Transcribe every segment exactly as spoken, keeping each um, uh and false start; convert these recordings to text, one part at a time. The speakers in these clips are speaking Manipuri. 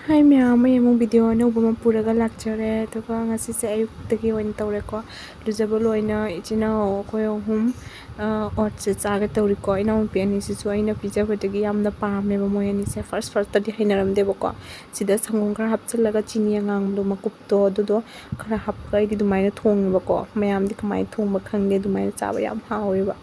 ꯍꯥꯏ ꯃꯌꯥꯝ, ꯑꯩ ꯑꯃꯨꯛ ꯚꯤꯗꯤꯑꯣ ꯑꯅꯧꯕ ꯑꯃ ꯄꯨꯔꯒ ꯂꯥꯛꯆꯔꯦ꯫ ꯑꯗꯨꯒ ꯉꯁꯤꯁꯦ ꯑꯌꯨꯛꯇꯒꯤ ꯑꯣꯏꯅ ꯇꯧꯔꯦꯀꯣ꯫ ꯂꯨꯖꯕ ꯂꯣꯏꯅ ꯏꯆꯤꯟ ꯏꯅꯥꯎ ꯑꯩꯈꯣꯏ ꯑꯍꯨꯝ, ꯑ, ꯑꯣꯠꯁꯦ ꯆꯥꯒꯦ ꯇꯧꯔꯤꯀꯣ꯫ ꯏꯅꯥꯎꯅꯨꯄꯤ ꯑꯅꯤꯁꯤꯁꯨ ꯑꯩꯅ ꯄꯤꯖꯕꯗꯒꯤ ꯌꯥꯝꯅ ꯄꯥꯝꯃꯦꯕ ꯃꯣꯏ ꯑꯅꯤꯁꯦ꯫ ꯐꯥꯔꯁ ꯐꯥꯔꯁꯇꯗꯤ ꯍꯩꯅꯔꯝꯗꯦꯕꯀꯣ꯫ ꯁꯤꯗ ꯁꯪꯒꯣꯝ ꯈꯔ ꯍꯥꯞꯆꯤꯜꯂꯒ ꯆꯤꯅꯤ ꯑꯉꯥꯡꯕꯗꯣ, ꯃꯀꯨꯞꯇꯣ, ꯑꯗꯨꯗꯣ ꯈꯔ ꯍꯥꯞꯄꯒ ꯑꯩꯗꯤ ꯑꯗꯨꯃꯥꯏꯅ ꯊꯣꯡꯉꯦꯕꯀꯣ꯫ ꯃꯌꯥꯝꯗꯤ ꯀꯃꯥꯏꯅ ꯊꯣꯡꯕ ꯈꯪꯗꯦ, ꯑꯗꯨꯃꯥꯏꯅ ꯆꯥꯕ ꯌꯥꯝ ꯍꯥꯎꯋꯦꯕ꯫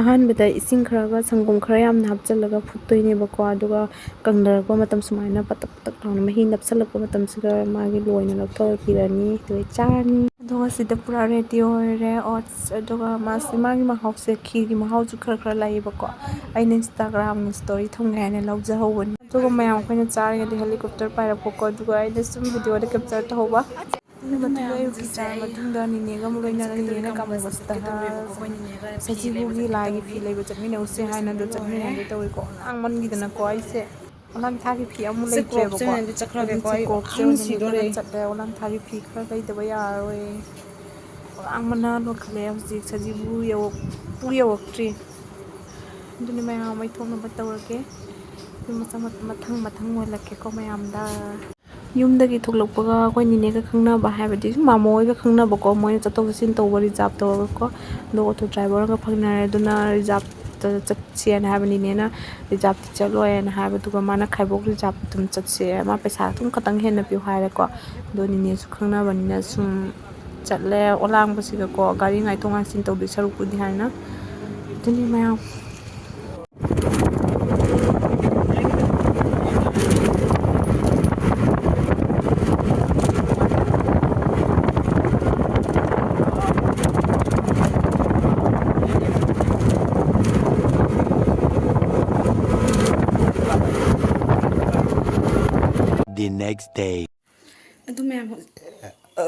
ꯑꯍꯥꯟꯕꯗ ꯏꯁꯤꯡ ꯈꯔꯒ ꯁꯪꯒꯣꯝ ꯈꯔ ꯌꯥꯝꯅ ꯍꯥꯞꯆꯤꯜꯂꯒ ꯐꯨꯠꯇꯣꯏꯅꯦꯕꯀꯣ꯫ ꯑꯗꯨꯒ ꯀꯪꯊꯔꯛꯄ ꯃꯇꯝ, ꯁꯨꯃꯥꯏꯅ ꯄꯇꯛ ꯄꯇꯛ ꯂꯥꯎꯅ ꯃꯍꯤ ꯅꯞꯁꯜꯂꯛꯄ ꯃꯇꯝꯁꯤꯗ ꯃꯥꯒꯤ ꯂꯣꯏꯅ ꯂꯧꯊꯣꯛꯄꯤꯔꯅꯤ꯫ ꯑꯗꯨꯒ ꯆꯥꯔꯅꯤ꯫ ꯑꯗꯨꯒ ꯁꯤꯗ ꯄꯨꯔꯥ ꯔꯦꯗꯤ ꯑꯣꯏꯔꯦ ꯑꯣꯠꯁ꯫ ꯑꯗꯨꯒ ꯃꯥꯁꯤ, ꯃꯥꯒꯤ ꯃꯍꯥꯎꯁꯦ, ꯈꯤꯔꯒꯤ ꯃꯍꯥꯎꯁꯨ ꯈꯔ ꯈꯔ ꯂꯩꯌꯦꯕꯀꯣ꯫ ꯑꯩꯅ Instagram story ꯊꯝꯒꯦ ꯍꯥꯏꯅ ꯂꯧꯖꯍꯧꯕꯅꯤ꯫ ꯑꯗꯨꯒ ꯃꯌꯥꯝ ꯑꯩꯈꯣꯏꯅ ꯆꯥꯔꯤꯉꯩꯗ helicopter ꯄꯥꯏꯔꯛꯄꯀꯣ꯫ ꯑꯗꯨꯒ ꯑꯩꯅ ꯁꯨꯝ ꯚꯤꯗꯤꯑꯣꯗ ꯀꯦꯞꯆꯔ ꯇꯧꯍꯧꯕ꯫ ꯑꯗꯨꯒꯤ ꯃꯇꯨꯡꯗ ꯑꯌꯨꯛꯀꯤ ꯆꯥ ꯃꯇꯨꯡꯗ ꯅꯤꯅꯦꯒ ꯑꯃꯨꯛ ꯂꯣꯏꯅꯔ ꯅꯤꯅꯦꯅ ꯀꯥꯃꯣ ꯕꯁꯇ ꯁꯖꯤꯕꯨꯒꯤ ꯂꯥꯏꯒꯤ ꯐꯤ ꯂꯩꯕ ꯆꯠꯃꯤꯟꯅꯧꯁꯦ ꯍꯥꯏꯅ ꯑꯗꯣ ꯆꯠꯃꯤꯟꯅꯒꯦ ꯇꯧꯔꯤꯀꯣ꯫ ꯂꯥꯡꯃꯟꯈꯤꯗꯅꯀꯣ ꯑꯩꯁꯦ ꯑꯣꯂꯥꯡꯊꯥꯒꯤ ꯐꯤ ꯑꯃꯨꯛ ꯂꯩꯇ꯭ꯔꯦꯕꯀꯣ꯫ ꯆꯠꯈ꯭ꯔꯒꯦꯀꯣ꯫ ꯑꯗꯨꯒꯤ ꯑꯩ ꯆꯤꯀꯣꯛꯁꯦ ꯑꯣꯏꯅ ꯁꯤꯗꯣꯔꯦ꯫ ꯆꯠꯂꯦ꯫ ꯑꯣꯂꯥꯡꯊꯥꯒꯤ ꯐꯤ ꯈꯔ ꯂꯩꯗꯕ ꯌꯥꯔꯔꯣꯏ꯫ ꯑꯣꯂꯥꯡꯕꯅ ꯂꯣꯏꯈꯠꯂꯛꯑꯦ ꯍꯧꯖꯤꯛ꯫ ꯁꯖꯤꯕꯨ ꯌꯧꯔꯛ-, ꯄꯨ ꯌꯧꯔꯛꯇ꯭ꯔꯤ꯫ ꯑꯗꯨꯅ ꯃꯌꯥꯝ ꯑꯩ ꯊꯣꯛꯅꯕ ꯇꯧꯔꯒꯦ꯫ ꯑꯗꯨ ꯃꯊꯪ ꯃꯊꯪ ꯃꯊꯪ ꯑꯣꯏꯜꯂꯛꯀꯦꯀꯣ ꯃꯌꯥꯝꯗ꯫ ꯌꯨꯝꯗꯒꯤ ꯊꯣꯛꯂꯛꯄꯒ ꯑꯩꯈꯣꯏ ꯅꯤꯅꯦꯒ ꯈꯪꯅꯕ ꯍꯥꯏꯕꯗꯤ ꯁꯨꯝ ꯃꯥꯃꯣ ꯍꯣꯏꯒ ꯈꯪꯅꯕꯀꯣ, ꯃꯣꯏꯅ ꯆꯠꯊꯣꯛ ꯆꯠꯁꯤꯟ ꯇꯧꯕ ꯔꯤꯖꯥꯕ ꯇꯧꯔꯒꯀꯣ꯫ ꯑꯗꯣ ꯑꯣꯇꯣ ꯗ꯭ꯔꯥꯏꯚꯔ ꯑꯃꯒ ꯐꯪꯅꯔꯦ꯫ ꯑꯗꯨꯅ ꯔꯤꯖꯥꯕꯇ ꯆꯠꯁꯦꯅ ꯍꯥꯏꯕ ꯅꯤꯅꯦꯅ, ꯔꯤꯖꯥꯕꯇꯤ ꯆꯠꯂꯣꯏꯅ ꯍꯥꯏꯕ꯫ ꯑꯗꯨꯒ ꯃꯥꯅ ꯈꯥꯏꯕꯣꯛ ꯔꯤꯖꯥꯕ ꯑꯗꯨꯝ ꯆꯠꯁꯦ, ꯃꯥ ꯄꯩꯁꯥ ꯑꯗꯨꯝ ꯈꯇꯪ ꯍꯦꯟꯅ ꯄꯤꯌꯨ ꯍꯥꯏꯔꯦꯀꯣ꯫ ꯑꯗꯣ ꯅꯤꯅꯦꯁꯨ ꯈꯪꯅꯕꯅꯤꯅ ꯁꯨꯝ ꯆꯠꯂꯦ ꯑꯣꯂꯥꯡꯕꯁꯤꯒꯀꯣ, ꯒꯥꯔꯤ ꯉꯥꯏꯊꯣꯛ ꯉꯥꯏꯁꯤꯟ ꯇꯧꯗꯣꯏ ꯁꯔꯨꯛꯄꯨꯗꯤ ꯍꯥꯏꯅ꯫ ꯑꯗꯨꯅꯤ ꯃꯌꯥꯝ꯫ The next day. ꯑꯗꯨ ꯃꯌꯥꯝ ꯍꯧꯖꯤꯛ, ꯑ,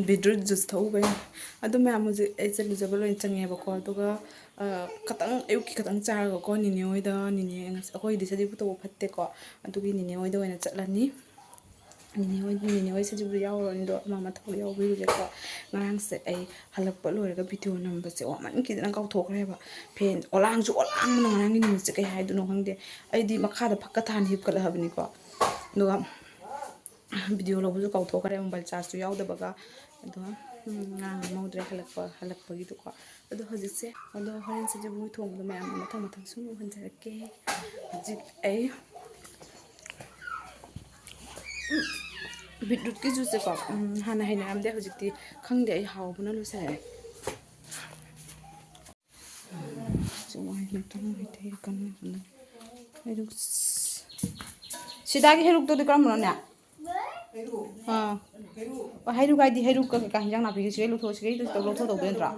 ꯕꯤꯠꯔꯨꯠ ꯖꯨꯁ ꯊꯛꯎꯕꯩꯅꯦ꯫ ꯑꯗꯨ ꯃꯌꯥꯝ ꯍꯧꯖꯤꯛ ꯑꯩꯁꯦ ꯂꯨꯖꯕ ꯂꯣꯏ ꯆꯪꯉꯦꯕꯀꯣ꯫ ꯑꯗꯨꯒ, ꯑ, ꯈꯇꯪ, ꯑꯌꯨꯛꯀꯤ ꯈꯇꯪ ꯆꯥꯔꯒꯀꯣ, ꯅꯤꯅꯦ ꯍꯣꯏꯗ, ꯅꯤꯅꯦ ꯉꯁꯤ ꯑꯩꯈꯣꯏꯗꯤ ꯁꯖꯤꯕꯨ ꯇꯧꯕ ꯐꯠꯇꯦꯀꯣ꯫ ꯑꯗꯨꯒꯤ ꯅꯤꯅꯦ ꯍꯣꯏꯗ ꯑꯣꯏꯅ ꯆꯠꯂꯅꯤ꯫ ꯅꯦꯅꯦ ꯍꯣꯏ, ꯅꯦꯅꯦ ꯍꯣꯏ ꯁꯖꯤꯕꯨꯗꯤ ꯌꯥꯎꯔꯨꯔꯅꯤꯗꯣ, ꯑꯃ ꯑꯃ ꯊꯕꯛ ꯌꯥꯎꯕꯤꯔꯨꯒꯦꯀꯣ꯫ ꯉꯔꯥꯡꯁꯦ ꯑꯩ ꯍꯜꯂꯛꯄ ꯂꯣꯏꯔꯒ ꯚꯤꯗꯤꯑꯣ ꯅꯝꯕꯁꯦ ꯋꯥꯃꯟꯈꯤꯗꯅ ꯀꯥꯎꯊꯣꯛꯈ꯭ꯔꯦꯕ꯫ ꯐꯦꯟ ꯑꯣꯂꯥꯡꯁꯨ ꯑꯣꯂꯥꯡꯕꯅ ꯉꯔꯥꯡꯒꯤ ꯅꯨꯃꯤꯠꯁꯦ ꯀꯩ ꯍꯥꯏꯗꯣꯏꯅꯣ ꯈꯪꯗꯦ꯫ ꯑꯩꯗꯤ ꯃꯈꯥꯗ ꯐꯛꯀ ꯊꯥꯅ ꯍꯤꯞꯀꯠꯂꯛꯑꯕꯅꯤꯀꯣ꯫ ꯑꯗꯨꯒ ꯚꯤꯗꯤꯑꯣ ꯂꯧꯕꯁꯨ ꯀꯥꯎꯊꯣꯛꯈ꯭ꯔꯦ, ꯃꯣꯕꯥꯏꯜ ꯆꯥꯔꯖꯁꯨ ꯌꯥꯎꯗꯕꯒ꯫ ꯑꯗꯣ, ꯎꯝ, ꯉꯔꯥꯡ ꯅꯝꯍꯧꯗ꯭ꯔꯦ ꯍꯜꯂꯛꯄ, ꯍꯜꯂꯛꯄꯒꯤꯗꯨꯀꯣ꯫ ꯑꯗꯣ ꯍꯧꯖꯤꯛꯁꯦ, ꯑꯗꯣ ꯍꯣꯔꯦꯟ ꯁꯖꯤꯕꯨ ꯊꯣꯡꯕꯗꯣ ꯃꯌꯥꯝ ꯃꯊꯪ ꯃꯊꯪ ꯁꯨꯝ ꯎꯍꯟꯖꯔꯛꯀꯦ꯫ ꯍꯧꯖꯤꯛ ꯑꯩ, ꯎꯝ, ꯕꯤꯠꯔꯨꯠꯀꯤ ꯖꯨꯁꯁꯦꯀꯣ, ꯎꯝ, ꯍꯥꯟꯅ ꯍꯩꯅꯔꯝꯗꯦ, ꯍꯧꯖꯤꯛꯇꯤ ꯈꯪꯗꯦ, ꯑꯩ ꯍꯥꯎꯕꯅ ꯂꯣꯏꯁꯤꯜꯂꯛꯑꯦ꯫ ꯆꯦꯡꯋꯥꯏ ꯃꯇꯨꯝ ꯃꯩꯇꯩ ꯀꯟꯅ ꯍꯩꯔꯨꯛ-, ꯁꯤꯗꯥꯒꯤ ꯍꯩꯔꯨꯛꯇꯨꯗꯤ ꯀꯔꯝꯕꯅꯣꯅꯦ? ꯑꯥ꯫ ꯑꯣ, ꯍꯩꯔꯨꯛ ꯍꯥꯏꯗꯤ ꯍꯩꯔꯨꯛꯀ ꯀꯩꯀꯥ ꯍꯤꯟꯖꯥꯡ ꯅꯥꯄꯤꯒꯤ ꯁꯤꯒꯩ ꯂꯧꯊꯣꯛ-, ꯁꯤꯒꯩꯗꯨ ꯂꯧꯊꯣꯛ ꯇꯧꯗꯣꯏ ꯅꯠꯇ꯭ꯔꯣ?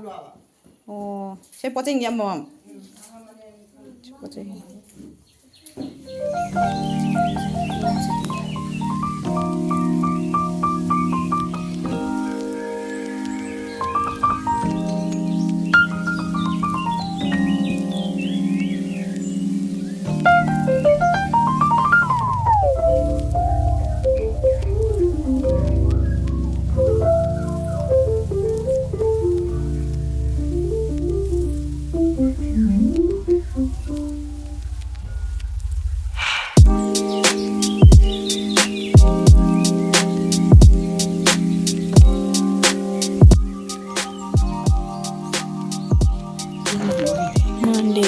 ꯑꯣ, ꯁꯦ ꯄꯣꯠ ꯆꯩ ꯑꯃꯃꯝ꯫ ꯁꯤ ꯄꯣꯠ ꯆꯩ꯫ ꯃꯥꯟꯗꯦ꯫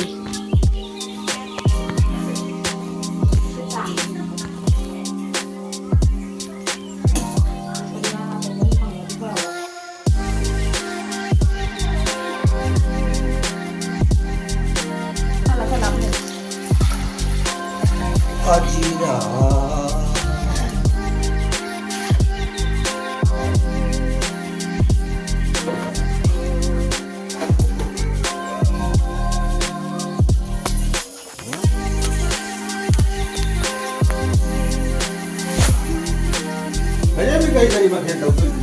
ꯍꯌꯦꯡꯗꯤ ꯀꯔꯤ ꯀꯔꯤ ꯃꯊꯦꯜ ꯇꯧꯗꯣꯏꯅꯣ?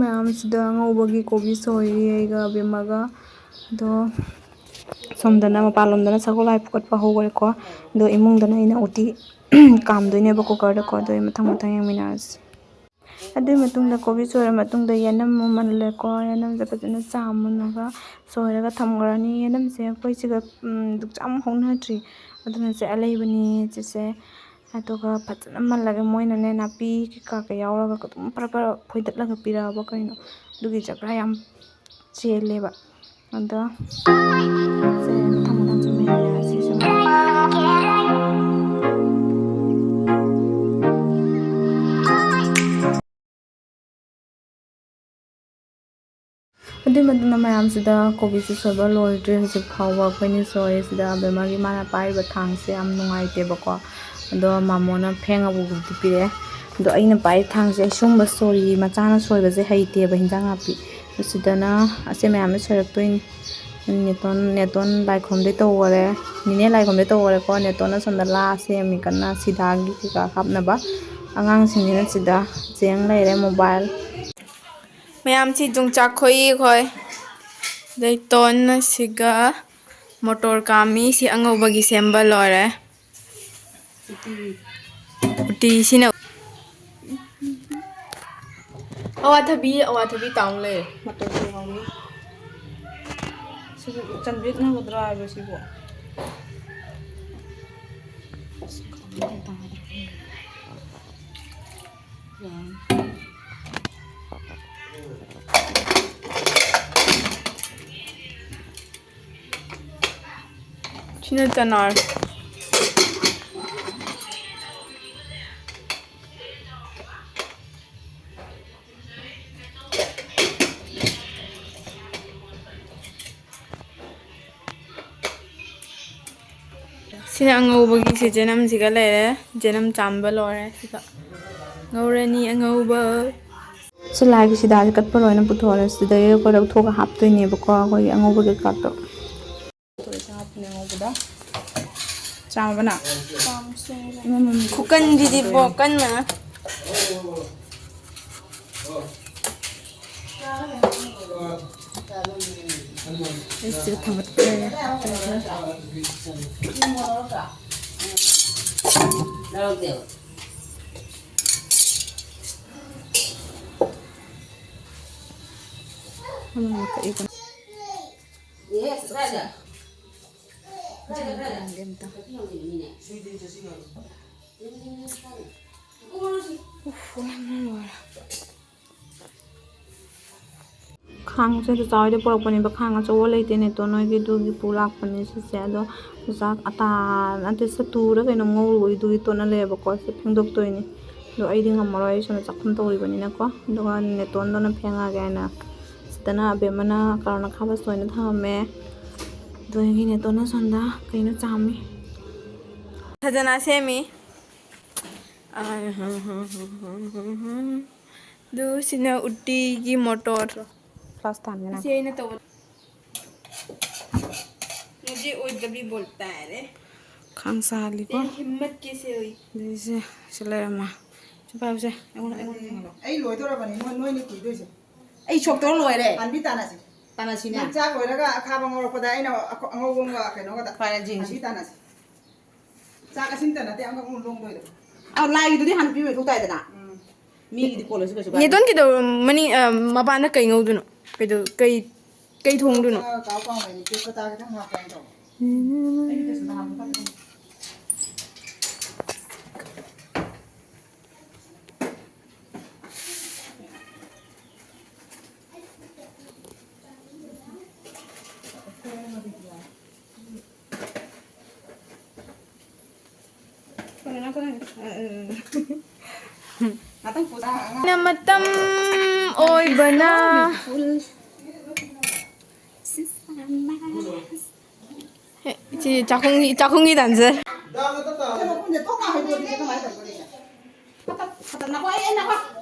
ꯃꯌꯥꯝꯁꯤꯗ ꯉꯧꯕꯒꯤ ꯀꯣꯕꯤ ꯁꯣꯏꯔꯤ ꯑꯩꯒ ꯑꯕꯦꯝꯃꯒ꯫ ꯑꯗꯣ ꯁꯣꯝꯗꯅ ꯃꯄꯥꯟꯂꯣꯝꯗꯅ ꯁꯒꯣꯜ ꯍꯋꯥꯏ ꯐꯨꯒꯠꯄ ꯍꯧꯈ꯭ꯔꯦꯀꯣ꯫ ꯑꯗꯣ ꯏꯃꯨꯡꯗꯅ ꯑꯩꯅ ꯎꯇꯤ ꯀꯥꯝꯗꯣꯏꯅꯦꯕ ꯀꯨꯀꯔꯗꯀꯣ꯫ ꯑꯗꯣ ꯑꯩ ꯃꯊꯪ ꯃꯊꯪ ꯌꯦꯡꯃꯤꯟꯅꯔꯁꯤ꯫ ꯑꯗꯨꯒꯤ ꯃꯇꯨꯡꯗ ꯀꯣꯕꯤ ꯁꯣꯏꯔ ꯃꯇꯨꯡꯗ ꯌꯦꯅꯝ ꯃꯨꯟꯍꯜꯂꯦꯀꯣ꯫ ꯌꯦꯅꯝꯁꯦ ꯐꯖꯅ ꯆꯥꯝꯃꯨꯅꯒ ꯁꯣꯏꯔꯒ ꯊꯝꯈ꯭ꯔꯅꯤ꯫ ꯌꯦꯅꯝꯁꯦ ꯑꯩꯈꯣꯏ ꯁꯤꯒ, ꯎꯝ, ꯗꯨꯛꯆꯥꯝ ꯍꯧꯅꯗ꯭ꯔꯤ꯫ ꯑꯗꯨꯅ ꯁꯦ ꯑꯂꯩꯕꯅꯤ ꯁꯤꯁꯦ꯫ ꯑꯗꯨꯒ ꯐꯖꯅ ꯃꯜꯂꯒ ꯃꯣꯏꯅꯅꯦ ꯅꯥꯄꯤ ꯀꯩꯀꯥꯒ ꯌꯥꯎꯔꯒ ꯑꯗꯨꯝ ꯄꯔꯞ ꯄꯔꯞ ꯐꯣꯏꯗꯠꯂꯒ ꯄꯤꯔꯛꯑꯕ ꯀꯩꯅꯣ꯫ ꯑꯗꯨꯒꯤ ꯖꯒꯥ ꯌꯥꯝ ꯆꯦꯜꯂꯦꯕ꯫ ꯑꯗꯣ ꯁꯦ ꯃꯊꯪ ꯃꯊꯪ ꯁꯨꯝ ꯌꯦꯡꯉꯦ꯫ ꯑꯁꯤꯁꯨ ꯑꯗꯨꯒꯤ ꯃꯇꯨꯡꯗ ꯃꯌꯥꯝꯁꯤꯗ ꯀꯣꯕꯤꯁꯨ ꯁꯣꯏꯕ ꯂꯣꯏꯗ꯭ꯔꯤ ꯍꯧꯖꯤꯛ ꯐꯥꯎꯕ꯫ ꯑꯩꯈꯣꯏꯅ ꯁꯣꯏꯔꯤꯁꯤꯗ ꯑꯕꯦꯝꯃꯒꯤ ꯃꯥꯅ ꯄꯥꯏꯔꯤꯕ ꯊꯥꯡꯁꯦ ꯌꯥꯝ ꯅꯨꯡꯉꯥꯏꯇꯦꯕꯀꯣ꯫ ꯑꯗꯣ ꯃꯥꯃꯣꯅ ꯐꯦꯡꯉꯕꯨꯗꯤ ꯄꯤꯔꯛꯑꯦ꯫ ꯑꯗꯣ ꯑꯩꯅ ꯄꯥꯏꯔꯤꯕ ꯊꯥꯡꯁꯦ ꯑꯩ ꯁꯤꯒꯨꯝꯕ ꯁꯣꯔꯤ ꯃꯆꯥꯅ ꯁꯣꯏꯕꯁꯦ ꯍꯩꯇꯦꯕ ꯍꯤꯟꯖꯥꯡ ꯅꯥꯄꯤ꯫ ꯑꯁꯤꯗꯅ ꯑꯁꯤ ꯃꯌꯥꯝꯁꯦ ꯁꯣꯏꯔꯛꯇꯣꯏꯅꯤ꯫ ꯅꯦꯇꯣꯟ, ꯅꯦꯇꯣꯟ ꯂꯥꯏꯈꯣꯝꯗꯩ ꯇꯧꯈꯔꯦ꯫ ꯅꯦꯅꯦ ꯂꯥꯏꯈꯣꯝꯗꯩ ꯇꯧꯈꯔꯦꯀꯣ꯫ ꯅꯦꯇꯣꯟꯅ ꯁꯣꯝꯗ ꯂꯥ ꯁꯦꯝꯃꯤ ꯀꯟꯅ ꯁꯤꯗꯥꯒꯤ ꯀꯩꯀꯥ ꯍꯥꯞꯅꯕ꯫ ꯑꯉꯥꯡꯁꯤꯡꯁꯤꯅ ꯁꯤꯗ ꯆꯦꯡ ꯂꯩꯔꯦ, ꯃꯣꯕꯥꯏꯜ꯫ ꯃꯌꯥꯝꯁꯤ ꯌꯣꯡꯆꯥꯛ ꯈꯣꯏꯏ ꯈꯣꯏ꯫ ꯗꯩꯇꯣꯟꯅ ꯁꯤꯒ ꯃꯣꯇꯣꯔ ꯀꯥꯝꯃꯤ꯫ ꯁꯤ ꯑꯉꯧꯕꯒꯤ ꯁꯦꯝꯕ ꯂꯣꯏꯔꯦ꯫ ꯎꯇꯤ ꯁꯤꯅ ꯑꯋꯥꯊꯕꯤ, ꯑꯋꯥꯊꯕꯤ ꯇꯥꯎ ꯂꯩꯔꯦ꯫ ꯃꯇꯣꯟ ꯍꯥꯎꯅꯤ꯫ ꯁꯤꯕꯨ ꯆꯟꯕꯤꯠꯅꯒꯗ꯭ꯔꯥ ꯍꯥꯏꯕ ꯁꯤꯕꯨ? ꯑꯁ, ꯈꯪꯗꯦ, ꯇꯥꯗ꯭ꯔꯦ꯫ ꯌꯥꯔꯅꯤ꯫ ꯁꯤꯅ ꯆꯅꯥꯔ꯫ ꯁꯤꯅ ꯑꯉꯧꯕꯒꯤꯁꯦ, ꯖꯦꯅꯝꯁꯤꯒ ꯂꯩꯔꯦ꯫ ꯖꯦꯅꯝ ꯆꯥꯝꯕ ꯂꯣꯏꯔꯦ꯫ ꯁꯤꯒ ꯉꯧꯔꯅꯤ ꯑꯉꯧꯕ꯫ ꯁꯤ ꯂꯥꯏꯒꯤ ꯁꯤꯗꯥꯁꯦ ꯀꯠꯄ ꯂꯣꯏꯅ ꯄꯨꯊꯣꯛꯑꯦ꯫ ꯁꯤꯗꯒꯤ ꯑꯩꯈꯣꯏ ꯂꯧꯊꯣꯛꯑꯒ ꯍꯥꯞꯇꯣꯏꯅꯦꯕꯀꯣ, ꯑꯩꯈꯣꯏꯒꯤ ꯑꯉꯧꯕ ꯀꯩꯀꯥꯗꯣ꯫ ꯊꯣꯛꯑꯦ ꯁꯅꯥꯄꯨꯅꯦ ꯑꯉꯧꯕꯗ꯫ ꯆꯥꯝꯃꯕꯅ? ꯆꯥꯝꯃꯁꯦ꯫ ꯏꯃꯝ ꯃꯝ-, ꯈꯨꯀꯟꯁꯤꯗꯤꯕꯣ, ꯀꯟꯕꯅ꯫ ꯑꯩꯁꯤꯒ ꯊꯥꯡꯒꯠꯈ꯭ꯔꯦ꯫ ꯑꯃꯅ ꯀꯛꯏꯕ꯫ ꯌꯦꯟꯁꯥꯡ ꯀꯥꯡꯒꯤ ꯑꯝꯇ꯫ ꯎꯐ, ꯋꯥꯕꯅ ꯂꯣꯏꯔꯦ꯫ ꯈꯥꯡꯁꯦ ꯆꯥꯆꯥ ꯍꯣꯏꯗ ꯄꯨꯔꯛꯄꯅꯦꯕ, ꯈꯥꯡ ꯑꯆꯧꯕ ꯂꯩꯇꯦ, ꯅꯦꯇꯣꯟ ꯍꯣꯏꯒꯤ ꯑꯗꯨꯒꯤ ꯄꯨ ꯂꯥꯛꯄꯅꯦ ꯁꯤꯁꯦ꯫ ꯑꯗꯣ ꯆꯥꯛ ꯑꯇꯥ ꯅꯠꯇꯦ, ꯁꯥꯇꯨꯔ ꯀꯩꯅꯣꯝ ꯉꯧꯔꯨꯕꯒꯤ ꯑꯗꯨꯒꯤ ꯇꯣꯠꯅ ꯂꯩꯌꯦꯕꯀꯣ꯫ ꯁꯤ ꯐꯦꯡꯗꯣꯛꯇꯣꯏꯅꯤ꯫ ꯑꯗꯣ ꯑꯩꯗꯤ ꯉꯝꯃꯔꯣꯏ, ꯑꯩ ꯁꯣꯝꯗ ꯆꯥꯛꯈꯨꯝ ꯇꯧꯔꯤꯕꯅꯤꯅꯀꯣ꯫ ꯑꯗꯨꯒ ꯅꯦꯇꯣꯟꯗꯣꯅ ꯐꯦꯡꯉꯒꯦ ꯍꯥꯏꯅ ꯁꯤꯗꯅ ꯑꯕꯦꯝꯃꯅ ꯀꯔꯣꯟ ꯑꯈꯥꯕ ꯁꯣꯏꯅ ꯊꯝꯃꯝꯃꯦ꯫ ꯑꯗꯨꯗꯒꯤ ꯅꯦꯇꯣꯟꯅ ꯁꯣꯝꯗ ꯀꯩꯅꯣ ꯆꯥꯝꯃꯤ꯫ ꯐꯖꯅ ꯁꯦꯝꯃꯤ꯫ ꯑꯗꯨ ꯁꯤꯅ ꯎꯇꯤꯒꯤ ꯃꯣꯇꯣꯔ꯫ ꯐ꯭ꯂꯥꯁ ꯊꯥꯟꯒꯦ ꯅꯪ꯫ ꯏꯆꯦ ꯑꯩꯅ ꯇꯧꯕ꯫ ꯃꯨꯖꯦ ꯑꯣꯏꯗꯕꯤ ꯕꯣꯜꯇꯥ ꯍꯥꯏꯔꯦ꯫ ꯈꯥꯡ ꯁꯥꯍꯜꯂꯤꯀꯣ꯫ ꯑꯦ, ꯍꯤꯝꯃꯠ ꯀꯦꯁꯦ ꯍꯨꯏ꯫ ꯑꯗꯩꯁꯦ ꯁꯤ ꯂꯩꯔꯝꯃ꯫ ꯁꯤ ꯄꯥꯏꯕꯁꯦ ꯑꯩꯉꯣꯟꯗ, ꯑꯩꯉꯣꯟꯗ ꯌꯦꯡꯍꯜꯂꯣ꯫ ꯑꯩ ꯂꯣꯏꯗꯣꯔꯕꯅꯤ, ꯃꯣꯏ, ꯅꯣꯏꯅꯤ ꯀꯤꯗꯣꯏꯁꯦ꯫ ꯑꯩ ꯁꯣꯛꯇꯧꯔ ꯂꯣꯏꯔꯦ꯫ ꯄꯥꯟꯕꯤ ꯇꯥꯟꯅꯁꯤ꯫ ꯇꯥꯟꯅꯁꯤꯅꯦ꯫ ꯅꯪ ꯆꯥꯛ ꯂꯣꯏꯔꯒ ꯑꯈꯥꯕ ꯉꯧꯔꯛꯄꯗ ꯑꯩꯅ ꯑꯈ-, ꯑꯉꯧꯕ ꯑꯃꯒ ꯀꯩꯅꯣꯒꯗ ꯐꯔꯦ, ꯌꯦꯡꯁꯤ꯫ ꯄꯥꯟꯕꯤ ꯇꯥꯟꯅꯁꯤ꯫ ꯆꯥꯛ ꯑꯁꯤꯟꯇ ꯅꯠꯇꯦ ꯑꯃꯈꯛ ꯑꯃꯨꯛ ꯂꯣꯡꯗꯣꯏꯗꯣ꯫ ꯑ, ꯂꯥꯏꯒꯤꯗꯨꯗꯤ ꯍꯥꯟꯅ ꯄꯤꯕ ꯊꯣꯛ ꯇꯥꯏꯗꯅ꯫ ꯎꯝ꯫ ꯃꯤꯒꯤꯗꯤ ꯀꯣꯜꯂꯁꯨ ꯀꯩꯁꯨ ꯀꯥꯏꯗꯦ꯫ ꯅꯦꯇꯣꯟꯒꯤꯗꯣ ꯃꯅꯤꯡ, ꯑ, ꯃꯄꯥꯟꯗ ꯀꯩ ꯉꯧꯗꯣꯏꯅꯣ? ꯀꯩꯗꯧ-, ꯀꯩ, ꯀꯩ ꯊꯣꯡꯗꯣꯏꯅꯣ? ꯀꯥꯎ ꯀꯥꯎ ꯂꯩꯔꯦ, ꯇꯦꯖꯄꯇꯥ ꯈꯤꯇꯪ ꯍꯥꯞꯄꯦ ꯍꯥꯏꯅ ꯇꯧꯕ꯫ ꯑꯩꯗꯤ ꯀꯩꯁꯨ ꯍꯥꯞꯄ ꯈꯪꯗꯦ꯫ ꯉꯥꯇꯪ ꯄꯨ-, ꯑꯉꯥꯡ ꯅ ꯃꯇꯝ ꯑꯣꯏꯕꯅ꯫ ꯍꯦ, ꯏꯆꯦ, ꯆꯥꯛꯈꯨꯝꯒꯤ, ꯆꯥꯛꯈꯨꯝꯒꯤ ꯗꯥꯟꯁꯔ꯫ ꯁꯦ ꯃꯈꯨꯝꯁꯦ ꯊꯣꯛ ꯀꯥ ꯍꯩꯗꯣꯛꯑꯗꯤ ꯀꯃꯥꯏꯅ ꯇꯧꯗꯣꯔꯤꯒꯦ? ꯐꯠꯇ-, ꯐꯠꯇ-, ꯅꯈꯣ, ꯑꯩ, ꯑꯩ ꯅꯈꯣ꯫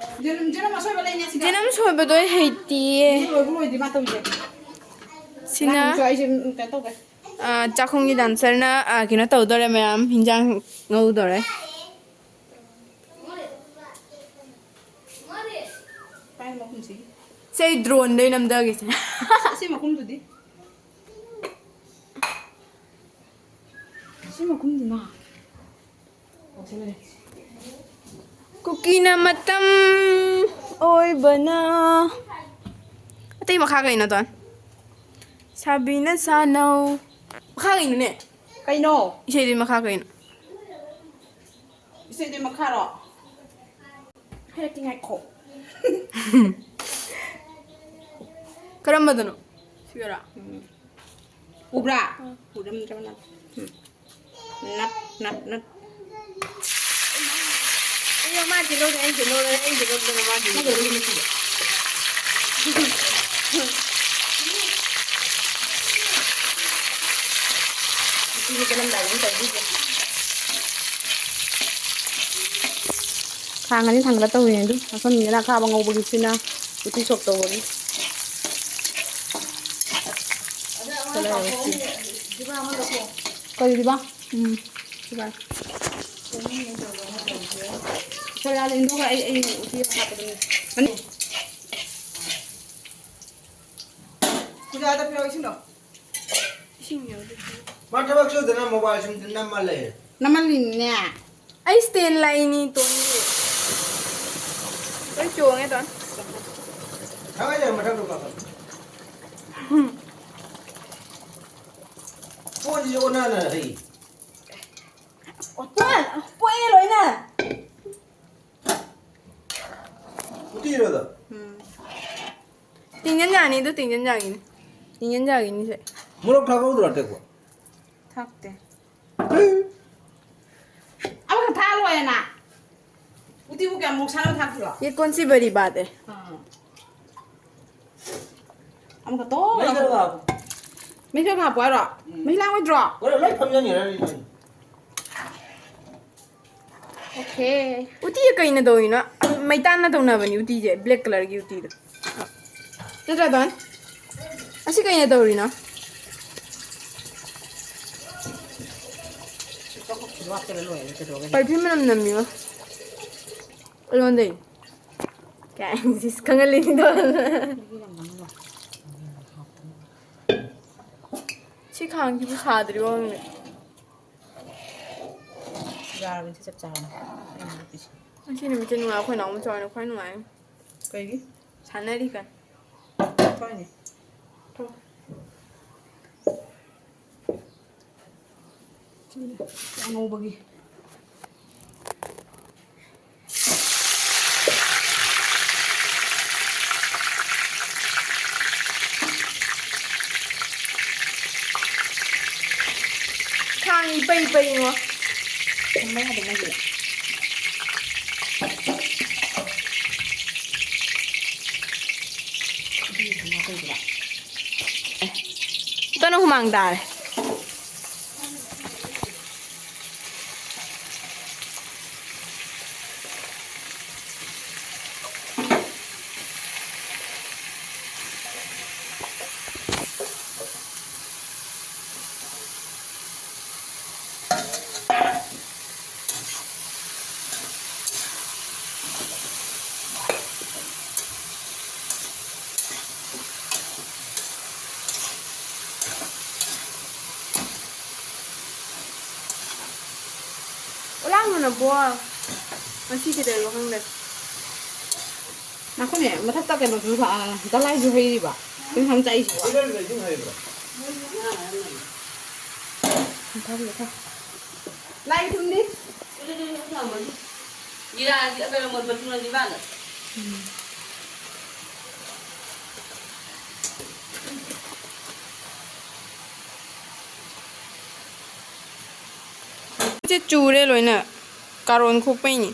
ꯌꯦꯔꯨꯝ, ꯌꯦꯔꯨꯝ ꯑꯁꯣꯏꯕ ꯂꯩꯅꯦ ꯁꯤꯗ꯫ ꯌꯦꯔꯨꯝ ꯁꯣꯏꯕꯗꯣ ꯑꯩ ꯍꯩꯇꯤꯌꯦ꯫ ꯁꯤ ꯂꯣꯏꯕꯨ ꯂꯣꯏꯗ꯭ꯔꯤ ꯃꯥ ꯇꯧꯔꯤꯁꯦ꯫ ꯁꯤꯅ ꯅꯪꯁꯨ ꯑꯩꯁꯦ, ꯎꯝ, ꯀꯩꯅꯣ ꯇꯧꯒꯦ꯫ ꯑ, ꯆꯥꯛꯈꯨꯝꯒꯤ ꯗꯥꯟꯁꯔꯅ, ꯑ, ꯀꯩꯅꯣ ꯇꯧꯗꯣꯔꯦ ꯃꯌꯥꯝ, ꯍꯤꯟꯖꯥꯡ ꯉꯧꯗꯣꯔꯦ꯫ ꯄꯥꯏ ꯃꯈꯨꯝꯁꯤ꯫ ꯁꯦ, ꯑꯩ drone ꯗꯩ ꯅꯝꯊꯒꯦꯁꯦ꯫ ꯁꯤ ꯃꯈꯨꯝꯗꯨꯗꯤ? ꯁꯤ ꯃꯈꯨꯝꯗꯨꯅ? ꯀꯨꯀꯤꯅ ꯃꯇꯝ ꯑꯣꯏꯕꯅ꯫ ꯑꯇꯩ ꯃꯈꯥ ꯀꯩꯅꯣ, ꯗꯣꯟ? ꯁꯥꯕꯤꯅ ꯁꯥꯅꯧ꯫ ꯃꯈꯥ ꯀꯩꯅꯣꯅꯦ? ꯀꯩꯅꯣ? ꯏꯁꯩꯗꯨꯒꯤ ꯃꯈꯥ ꯀꯩꯅꯣ? ꯏꯁꯩꯗꯨꯒꯤ ꯃꯈꯥꯔꯣ? ꯍꯥꯏꯔꯛꯀꯦ, ꯉꯥꯏꯈꯣ꯫ ꯀꯔꯝꯕꯗꯅꯣ? ꯁꯤꯒꯔꯥ? ꯎꯝ꯫ ꯎꯕ꯭ꯔꯥ? ꯎꯝ꯫ ꯎꯔꯝꯗ꯭ꯔꯕ ꯅꯪ? ꯎꯝ꯫ ꯅꯞ, ꯅꯞ, ꯅꯞ꯫ ꯑꯩꯌꯣ, ꯃꯥ ꯀꯤꯂꯣꯗ, ꯑꯩ ꯀꯤꯂꯣꯗ, ꯑꯩ ꯀꯤꯂꯣꯗꯅ ꯃꯥ ꯀꯤꯂꯣꯗ꯫ ꯏꯆꯦꯒꯤ ꯆꯠꯂꯝꯗꯥꯏꯗ ꯑꯗꯨꯝ ꯇꯧꯕꯤꯒꯦ꯫ ꯈꯥꯡ ꯑꯅꯤ ꯊꯥꯡꯒꯠꯂ ꯇꯧꯔꯤꯅꯦ ꯑꯗꯨꯝ꯫ ꯃꯐꯝꯁꯤꯅ ꯑꯈꯥꯕ ꯉꯧꯕꯒꯤꯁꯤꯅ ꯎꯇꯤ ꯁꯣꯛ ꯇꯧꯕꯒꯤ꯫ ꯀꯔꯤꯗꯤꯕ? ꯎꯝ꯫ ꯁꯣꯔꯥꯗ ꯏꯟꯗꯨꯒ ꯑꯩ, ꯑꯩ ꯎꯇꯤ ꯍꯥꯞꯄꯗꯨꯅꯤ꯫ ꯃꯅꯤ꯫ ꯄꯨꯖꯥꯗ ꯄꯤꯔꯛꯑꯣ ꯏꯁꯤꯡꯗꯣ꯫ ꯏꯁꯤꯡ ꯌꯥꯎꯗꯦ꯫ ꯃꯥ ꯊꯕꯛ ꯁꯨꯗꯅ mobile ꯁꯨꯝ ꯅꯝꯃ ꯂꯩ꯫ ꯅꯝꯃꯜꯂꯤꯅꯦ꯫ ꯑꯩ stand ꯂꯩꯅꯤ, ꯇꯣꯟꯒꯤ꯫ ꯂꯣꯏ ꯆꯣꯡꯉꯦ, ꯇꯣꯟ꯫ ꯊꯥꯡꯒꯠꯂꯦ, ꯃꯊꯛꯇ ꯀꯥꯈꯠꯂꯦ꯫ ꯍꯨꯝ꯫ ꯄꯣꯠꯁꯤꯁꯨ ꯑꯣꯟꯅꯅ ꯍꯩ꯫ ꯇꯣꯟ, ꯄꯣꯛꯑꯦ ꯂꯣꯏꯅ꯫ ꯎꯇꯤꯔꯣ ꯑꯗꯣ? ꯎꯝ꯫ ꯇꯤꯡꯖꯟ ꯌꯥꯅꯤ, ꯑꯗꯨ ꯇꯤꯡꯖꯟ ꯌꯥꯒꯤꯅꯤ꯫ ꯇꯤꯡꯖꯟ ꯌꯥꯒꯤꯅꯤ ꯁꯦ꯫ ꯃꯣꯔꯣꯛ ꯊꯥꯛꯍꯧꯗ꯭ꯔꯣ ꯑꯇꯦꯛꯄ? ꯊꯥꯛꯇꯦ꯫ ꯑꯃꯈꯛ ꯊꯥꯛꯑ ꯂꯣꯏꯔꯦꯅ꯫ ꯎꯇꯤꯕꯨ ꯀꯌꯥꯝ ꯃꯣꯔꯣꯛ ꯁꯥꯅ ꯊꯥꯛꯇꯣꯏꯕ? ये कौन सी बड़ी बात है? ꯑꯥ꯫ ꯑꯃꯨꯛꯀ ꯇꯣꯛ ꯃꯩ ꯈꯔ ꯂꯥꯛꯑꯣ꯫ ꯃꯩ ꯈꯔ ꯍꯥꯞꯄꯣ ꯍꯥꯏꯔꯣ? ꯎꯝ꯫ ꯃꯩ ꯂꯥꯡꯉꯣꯏꯗ꯭ꯔꯣ? ꯍꯣꯔꯦꯟ ꯂꯣꯏ ꯐꯝꯖꯟꯈ꯭ꯔꯅꯤ ꯅꯣꯏ꯫ Okay꯫ ꯎꯇꯤꯁꯦ ꯀꯩꯅ ꯇꯧꯔꯤꯅꯣ? ꯃꯩꯇꯥꯟꯅ ꯇꯧꯅꯕꯅꯤ ꯎꯇꯤꯁꯦ, black colourꯒꯤ ꯎꯇꯤꯗꯣ꯫ ꯅꯠꯇ꯭ꯔꯥ, ꯗꯣꯟ? ꯑꯁꯤ ꯀꯩꯅ ꯇꯧꯔꯤꯅꯣ? ꯍꯥꯞꯆꯜꯂ ꯂꯣꯏꯔꯦ, ꯀꯩꯗꯧꯔꯒꯦ? Perfume ꯃꯅꯝ ꯅꯝꯃꯤꯉꯣ꯫ ꯑꯩꯉꯣꯟꯗꯩ꯫ ꯀꯥꯏꯅ ꯈꯪꯍꯜꯂꯤꯅꯤꯗꯣ꯫ ꯁꯤ ꯈꯥꯡꯁꯤꯕꯨ ꯁꯥꯗ꯭ꯔꯤꯕꯣ ꯈꯪꯗꯦ꯫ ꯌꯥꯔꯕꯅꯤ, ꯁꯤ ꯆꯞ ꯆꯥꯔꯕꯅꯤ꯫ ꯑꯩꯅ ꯍꯥꯞꯄꯤꯁꯦ꯫ ꯉꯁꯤ ꯅꯨꯃꯤꯠꯁꯦ ꯅꯨꯡꯉꯥꯏ, ꯑꯩꯈꯣꯏ ꯅꯥꯎ ꯃꯆꯥ ꯍꯣꯏꯅ ꯈ꯭ꯋꯥꯏ ꯅꯨꯡꯉꯥꯏ꯫ ꯀꯩꯒꯤ? ꯁꯥꯟꯅꯔꯤ ꯀꯟ꯫ ꯍꯣꯏꯅꯦ꯫ ꯊꯣꯛ꯫ ꯑꯉꯧꯕꯒꯤ꯫ ꯈꯥꯡ ꯏꯄꯩ ꯄꯩꯉꯣ꯫ ꯊꯝꯕ ꯌꯥꯗꯦ ꯃꯣꯏꯒꯤꯗꯤ꯫ ꯇꯅ ꯍꯨꯃꯥꯡ ꯇꯥꯔꯦ꯫ ꯑꯣꯂꯥꯡꯕꯅ ꯕꯣ꯫ ꯉꯁꯤ ꯀꯩꯗꯧꯔꯤꯕ ꯈꯪꯗꯦ꯫ ꯉꯥꯏꯈꯣꯅꯦ, ꯃꯊꯛꯇ ꯀꯩꯅꯣꯁꯨ ꯁꯥ-, ꯒꯂꯥꯏꯁꯨ ꯍꯩꯔꯤꯕ꯫ ꯀꯩꯅꯣ ꯁꯥꯝ ꯆꯥꯛꯏꯁꯤꯕꯣ? ꯃꯊꯛꯇ ꯊꯝ-, ꯂꯥꯏ ꯊꯨꯝꯗꯤ? ꯖꯤꯔꯥꯒꯤ ꯑꯀꯪ ꯑꯃꯣꯠꯄ ꯆꯨꯔꯗꯤ ꯃꯥꯅ꯫ ꯎꯝ꯫ ꯁꯤ ꯆꯨꯔꯦ ꯂꯣꯏꯅ, ꯀꯥꯔꯣꯟ ꯈꯣꯛꯄꯩꯅꯤ꯫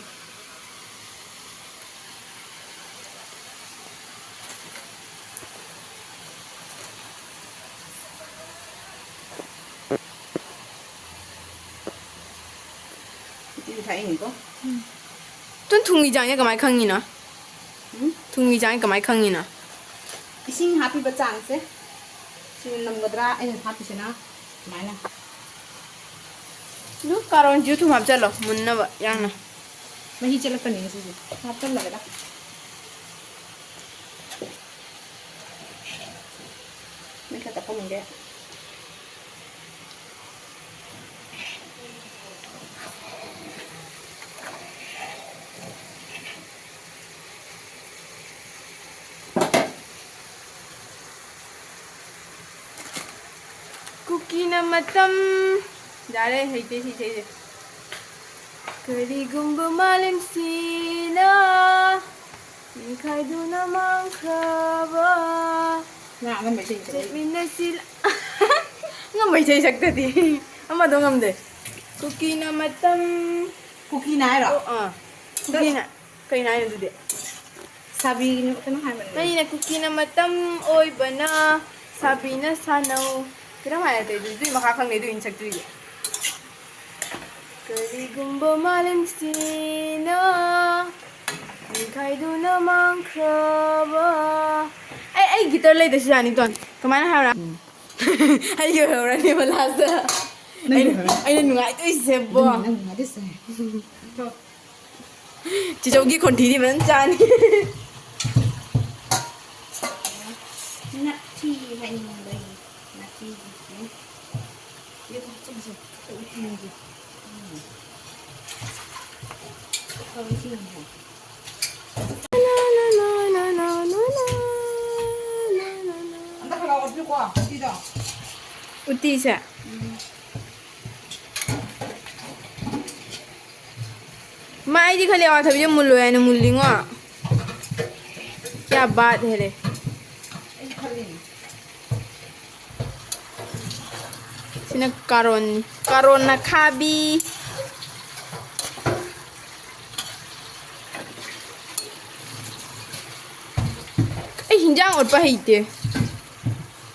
ꯏꯁꯤꯡ ꯊꯥꯛꯏꯅꯤꯀꯣ꯫ ꯇꯨ ꯊꯨꯝꯒꯤ ꯆꯥꯡꯁꯦ ꯀꯃꯥꯏꯅ ꯈꯪꯉꯤꯅꯣ? ꯎꯝ? ꯊꯨꯝꯒꯤ ꯆꯥꯡꯁꯦ ꯀꯃꯥꯏꯅ ꯈꯪꯉꯤꯅꯣ? ꯏꯁꯤꯡ ꯍꯥꯞꯄꯤꯕ ꯆꯥꯡꯁꯦ ꯁꯤꯅ ꯅꯝꯒꯗ꯭ꯔꯥ? ꯑꯩꯅ ꯍꯥꯞꯄꯤꯁꯤꯅ ꯁꯨꯃꯥꯏꯅ꯫ ꯑꯗꯨ ꯀꯥꯔꯣꯟꯁꯤꯁꯨ ꯊꯨꯝ ꯍꯥꯞꯆꯜꯂꯣ, ꯃꯨꯟꯅꯕ ꯌꯥꯝꯅ꯫ ꯃꯍꯤ ꯆꯦꯜꯂꯛꯀꯅꯤ ꯁꯤꯁꯦ꯫ ꯍꯥꯞꯆꯜꯂꯒꯦꯗ꯫ ꯇꯛꯄ ꯃꯨꯟꯒꯦ꯫ ꯀꯨꯀꯤꯅ ꯃꯇꯝ꯫ ꯌꯥꯔꯦ, ꯍꯩꯇꯦ ꯁꯤ ꯏꯁꯩꯁꯦ꯫ ꯀꯔꯤꯒꯨꯝꯕ ꯃꯥꯂꯦꯝꯁꯤꯅ ꯅꯤꯡꯈꯥꯏꯗꯨꯅ ꯃꯥꯡꯈ꯭ꯔꯕ꯫ ꯅꯪ ꯑꯉꯝꯕ ꯏꯁꯩ ꯁꯛꯂꯛꯏ꯫ ꯆꯠꯃꯤꯟꯅꯁꯤ꯫ ꯑꯉꯝꯕ ꯏꯁꯩ ꯁꯛꯇꯗꯤ꯫ ꯑꯃꯗꯣ ꯉꯝꯗꯦ꯫ ꯀꯨꯀꯤꯅ ꯃꯇꯝ꯫ ꯀꯨꯀꯤꯅ ꯍꯥꯏꯔꯣ? ꯑꯣ, ꯑꯥ꯫ ꯀꯨꯀꯤꯅ꯫ ꯀꯩꯅꯣ ꯍꯥꯏꯅꯣ ꯑꯗꯨꯗꯤ? ꯁꯥꯕꯤ ꯀꯩꯅꯣꯝ ꯍꯥꯏꯕꯅꯦ꯫ ꯅꯪꯒꯤꯅ ꯀꯨꯀꯤꯅ ꯃꯇꯝ ꯑꯣꯏꯕꯅ ꯁꯥꯕꯤꯅ ꯁꯥꯟꯅꯧ꯫ ꯀꯩꯅꯣꯝ ꯍꯥꯏꯔꯛꯇꯦ ꯑꯗꯨ, ꯑꯗꯨꯏ ꯃꯈꯥ ꯈꯪꯗꯦ ꯑꯗꯨ ꯏꯟꯁꯛꯇꯨꯗꯤ꯫ ꯀꯔꯤꯒꯨꯝꯕ ꯃꯥꯂꯦꯝꯁꯤꯅ ꯅꯤꯡꯈꯥꯏꯗꯨꯅ ꯃꯥꯡꯈ꯭ꯔꯕ꯫ ꯑꯩ, ꯑꯩ ꯒꯤꯇꯔ ꯂꯩꯗ ꯁꯤꯖꯥꯅꯤ ꯇꯣꯟ꯫ ꯀꯃꯥꯏꯅ ꯍꯥꯏꯔ? ꯎꯝ꯫ ꯑꯩꯒꯤ ꯑꯣꯏꯍꯧꯔꯅꯦꯕ ꯂꯥꯁꯇ꯫ ꯅꯪꯒꯤ ꯑꯩꯅ, ꯑꯣꯏꯍꯧꯔꯅꯤ꯫ ꯑꯩꯅ ꯅꯨꯡꯉꯥꯏꯗꯣꯏꯁꯦꯕꯣ꯫ ꯅꯪ ꯅꯨꯡꯉꯥꯏꯗꯣꯏꯁꯦ꯫ ꯆꯤꯆꯧꯒꯤ ꯈꯣꯟꯊꯤꯗꯤ ꯐꯖꯅ ꯆꯥꯅꯤ꯫ ꯅꯛꯊꯤ ꯍꯥꯏꯅꯤꯡꯕꯒꯤ ꯅꯛꯊꯤꯁꯦ꯫ ꯌꯦ ꯊꯣꯛꯆꯟꯁꯦ꯫ ꯎꯇꯤꯁꯦ꯫ ꯎꯝ꯫ ꯑꯐꯕ ꯏꯁꯤꯡꯅꯤ ꯍꯥꯏ꯫ ꯑꯝꯇ ꯈꯔ ꯈꯔ ꯑꯣꯠꯄꯤꯌꯨꯀꯣ, ꯎꯇꯤꯗꯣ꯫ ꯎꯇꯤꯁꯦ? ꯎꯝ꯫ ꯃꯥ, ꯑꯩꯗꯤ ꯈꯜꯂꯤ ꯑꯋꯥꯊꯕꯤꯁꯦ ꯃꯨꯜꯂꯣꯏ ꯍꯥꯏꯅ ꯃꯨꯜꯂꯤꯉꯣ꯫ ꯀꯌꯥ ꯕꯥꯠ ꯍꯦ ꯔꯦ꯫ ꯑꯩꯁꯨ ꯈꯜꯂꯤꯅꯦ꯫ ꯁꯤꯅ ꯀꯥꯔꯣꯟ, ꯀꯥꯔꯣꯟ ꯑꯈꯥꯕꯤ꯫ ꯑꯩ ꯍꯤꯟꯖꯥꯡ ꯑꯣꯠꯄ ꯍꯩꯇꯦ꯫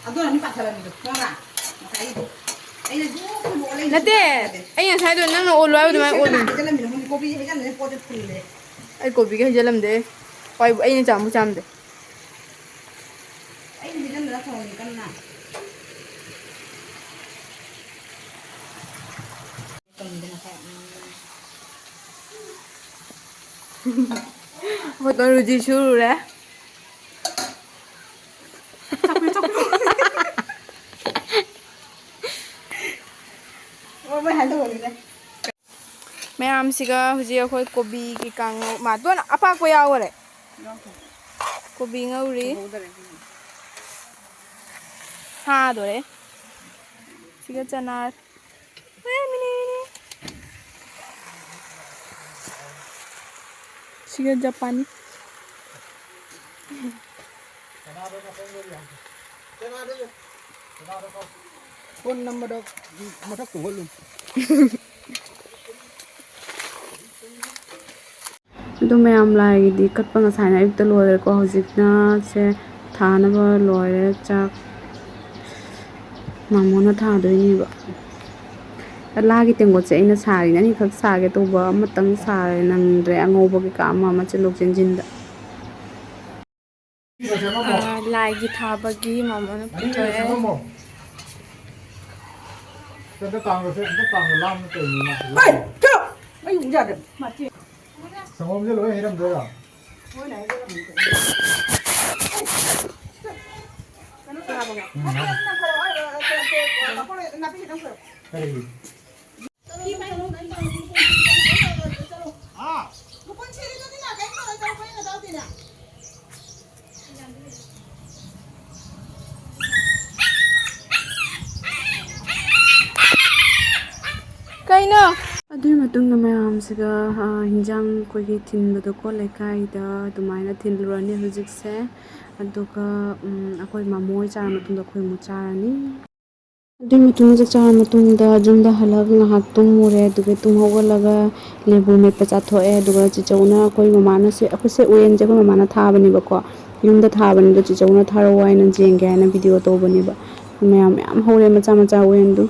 ꯑꯗꯨꯅꯅꯤ ꯄꯥꯊꯔꯝꯃꯤꯗꯣ, ꯈꯪꯉꯕ? ꯉꯁꯥꯏꯒꯤꯗꯣ꯫ ꯑꯩꯅ ꯖꯨ ꯈꯨꯝꯕ ꯑꯣꯠꯂꯛꯏꯗꯣ ꯅꯠꯇꯦ, ꯁꯨꯡꯌꯥ ꯌꯥꯗꯦ꯫ ꯑꯩ ꯉꯁꯥꯏꯗꯣ ꯅꯪꯅ ꯑꯣꯠꯂꯣ ꯍꯥꯏꯕ ꯑꯗꯨꯃꯥꯏꯅ ꯁꯤꯁꯦ ꯑꯣꯠꯂꯤꯅꯦ꯫ ꯀꯅꯥꯅ ꯍꯩꯖꯜꯂꯝꯃꯤꯅꯣ ꯈꯪꯗꯦ, ꯀꯣꯕꯤ ꯍꯩꯖꯜꯂꯝꯃꯤꯅ ꯄꯣꯠꯁꯦ ꯐꯨꯜꯂꯦ꯫ ꯑꯩ ꯀꯣꯕꯤꯒ ꯍꯩꯖꯜꯂꯝꯗꯦ꯫ ꯍꯣꯏ, ꯑꯩꯅ ꯆꯥꯝꯕꯨ ꯆꯥꯝꯗꯦ꯫ ꯑꯩꯅ ꯍꯩꯖꯜꯂꯒ ꯊꯣꯡꯉꯤ ꯀꯟꯅ꯫ ꯀꯔꯤꯗꯅꯣ ꯈꯔ, ꯎꯝ꯫ ꯑꯩꯈꯣꯏ ꯇꯣꯟ ꯔꯨꯇꯤ ꯁꯨꯔꯨꯔꯦ꯫ ꯆꯥꯛꯄꯤꯌꯨ, ꯆꯥꯛꯄꯤꯌꯨ꯫ ꯃꯌꯥꯝꯁꯤꯒ ꯍꯧꯖꯤꯛ ꯑꯩꯈꯣꯏ ꯀꯣꯕꯤꯒꯤ ꯀꯥꯡꯉꯧ, ꯃꯥ, ꯗꯣꯟ ꯑꯄꯥꯛꯄ ꯌꯥꯎꯈꯔꯦ꯫ ꯀꯣꯕꯤ ꯉꯧꯔꯤ꯫ ꯁꯥꯗꯣꯔꯦ꯫ ꯁꯤꯒ ꯆꯅꯥ꯫ ꯑꯦ, ꯃꯤꯅꯤ, ꯃꯤꯅꯤ꯫ ꯁꯤꯒ ꯖꯄꯥꯅꯤ꯫ ꯐꯣꯟ ꯅꯝꯕꯔꯗꯣ ꯃꯊꯛ ꯇꯣꯡꯈꯠꯂꯨ꯫ ꯑꯗꯨ ꯃꯌꯥꯝ ꯂꯥꯏꯒꯤꯗꯤ ꯀꯠꯄ ꯉꯁꯥꯏꯅ ꯑꯌꯨꯛꯇ ꯂꯣꯏꯔꯦꯀꯣ꯫ ꯍꯧꯖꯤꯛꯅ ꯁꯦ ꯊꯥꯅꯕ ꯂꯣꯏꯔꯦ꯫ ꯆꯥꯛ ꯃꯥꯃꯣꯅ ꯊꯥꯗꯣꯏꯅꯦꯕ꯫ ꯂꯥꯒꯤ ꯇꯦꯡꯀꯣꯠꯁꯦ ꯑꯩꯅ ꯁꯥꯔꯤꯅꯦ꯫ ꯑꯅꯤꯈꯛ ꯁꯥꯒꯦ ꯇꯧꯕ, ꯑꯃꯇꯪ ꯁꯥꯔꯦ, ꯅꯪꯗ꯭ꯔꯦ꯫ ꯑꯉꯧꯕ ꯀꯩꯀꯥ ꯑꯃ ꯑꯃ ꯆꯦꯜꯂꯣꯛ ꯆꯦꯟꯁꯤꯟꯗ꯫ ꯑꯥ, ꯂꯥꯏꯒꯤ ꯊꯥꯕꯒꯤ ꯃꯥꯃꯣꯅ ꯄꯨꯊꯣꯛꯑꯦ꯫ ꯁꯪꯒꯣꯝꯁꯦ ꯂꯣꯏ ꯍꯩꯔꯝꯗꯣꯏꯔꯣ? ꯎꯝ, ꯍꯥꯞꯄꯣ꯫ ꯀꯔꯤꯒꯤ? ꯀꯩꯅꯣ? ꯑꯗꯨꯒꯤ ꯃꯇꯨꯡꯗ ꯃꯌꯥꯝꯁꯤꯒ, ꯑ, ꯍꯤꯟꯖꯥꯡ ꯑꯩꯈꯣꯏꯒꯤ ꯊꯤꯟꯕꯗꯣꯀꯣ, ꯂꯩꯀꯥꯏꯗ ꯑꯗꯨꯃꯥꯏꯅ ꯊꯤꯜꯂꯨꯔꯅꯤ ꯍꯧꯖꯤꯛꯁꯦ꯫ ꯑꯗꯨꯒ, ꯎꯝ, ꯑꯩꯈꯣꯏ ꯃꯃꯣ ꯍꯣꯏ ꯆꯥꯔ ꯃꯇꯨꯡꯗ ꯑꯩꯈꯣꯏ ꯑꯃꯨꯛ ꯆꯥꯔꯅꯤ꯫ ꯑꯗꯨꯒꯤ ꯃꯇꯨꯡꯗ, ꯆꯥꯛ ꯆꯥꯔ ꯃꯇꯨꯡꯗ ꯌꯨꯝꯗ ꯍꯜꯂꯛꯑꯒ ꯉꯥꯏꯍꯥꯛ ꯇꯨꯝꯃꯨꯔꯦ꯫ ꯑꯗꯨꯒ ꯇꯨꯝ ꯍꯧꯒꯠꯂꯒ ꯂꯦꯕꯨ ꯃꯦꯠꯄ ꯆꯥꯊꯣꯛꯑꯦ꯫ ꯑꯗꯨꯒ ꯆꯤꯆꯧꯅ ꯑꯩꯈꯣꯏ ꯃꯃꯥꯅ ꯁꯦ, ꯑꯩꯈꯣꯏꯁꯦ ꯎꯌꯦꯟꯁꯦ ꯑꯩꯈꯣꯏ ꯃꯃꯥꯅ ꯊꯥꯕꯅꯦꯕꯀꯣ꯫ ꯌꯨꯝꯗ ꯊꯥꯕꯅꯤꯗꯣ ꯆꯤꯆꯧꯅ ꯊꯥꯔꯛꯑꯣ ꯍꯥꯏꯅ ꯌꯦꯡꯒꯦ ꯍꯥꯏꯅ ꯚꯤꯗꯤꯑꯣ ꯇꯧꯕꯅꯦꯕ꯫ ꯃꯌꯥꯝ ꯃꯌꯥꯝ ꯍꯧꯔꯦ ꯃꯆꯥ ꯃꯆꯥ ꯎꯌꯦꯟꯗꯨ꯫